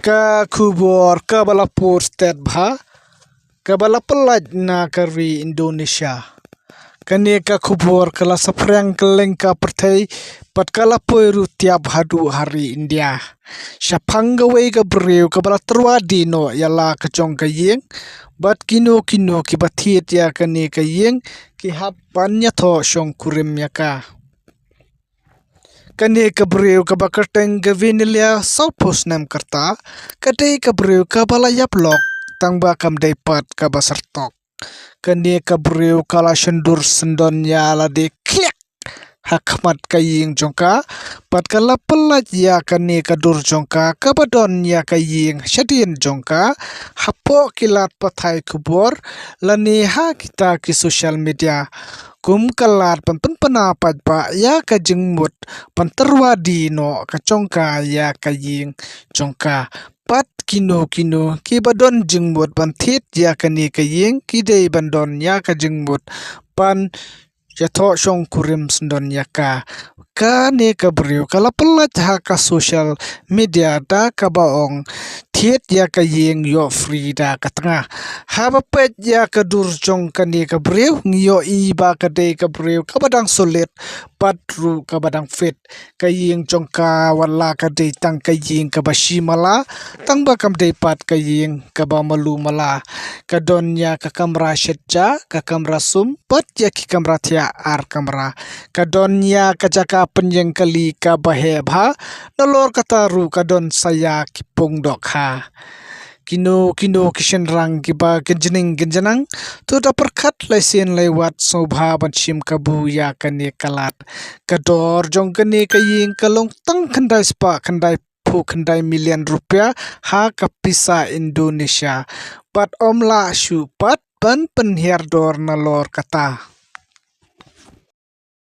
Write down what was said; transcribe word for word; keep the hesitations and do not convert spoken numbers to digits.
Ka khubor kaba la pur stet bha, kaba la pyllait na ka ri Indonesia. Kane ka khubor ka la saphriang kylleng ka pyrthei, bad ka la poi ruh tiap haduh ha ri India. Shaphang kawei ka briew kaba la tyrwa die noh ïa la ka jong ka ïing, bad kino kino kiba thied ïa kane ka ïing ki hap ban ïathoh shongkurim ïa ka. Kane ka briew kaba kyrteng ka Venelia, sawphew snem ka rta, ka dei ka briew kaba la ïap lok, tang ba kam dei pat kaba syrtok. Kane ka briew ka la shon dur syndon ïa lade kliak ha khmat ka ïing jong ka, bad ka la pyllait ïa kane ka dur jong ka kaba don ïa ka ïing shadien jong ka hapoh ki lad pathai khubor lane ha kita ki social media. Kum ka lad ban pynpna paidbah ïa ka jingmut ban tyrwa die noh ka jong ka ïa ka ïing jong ka. Bad kino kino kiba don jingmut ban thied ïa kane ka ïing ki dei ban don ïa ka jingmut ban ïathoh shongkurim syndon ïa ka. Kane ka briew ka la pyllait ha ka social media da kaba ong thied ïa ka ïing ïoh free da ka tnga. Haba peit ïa ka dur jong kane ka briew ngi ïohi ba ka dei ka briew kaba dang solid bad ruh kaba dang fit. Ka ïing jong ka wat la ka dei tang ka ïing kaba shi mala, tang ba kam dei pat ka ïing kaba malu mala. Ka don ïa ka kamra shet ja, ka kamra sum, bad ïa ki kamra thiah ar kamra. Ka don ïa ka jaka pynïeng kali kaba heh bha, nalor kata ruh ka don sa ïa ki pung dohkha. Kino kino ki shynrang kiba kynjning kynjanang, to da pyrkhat lai sien lai wat sngewbha ban shim kabu ïa kane ka lad. Ka dor jong kane ka ïing ka long tang khyndai spah khyndai phew khyndai million rupiah ha ka pisa Indonesia. Bad ym lah shuh pat ban pynhiar dor nalor kata.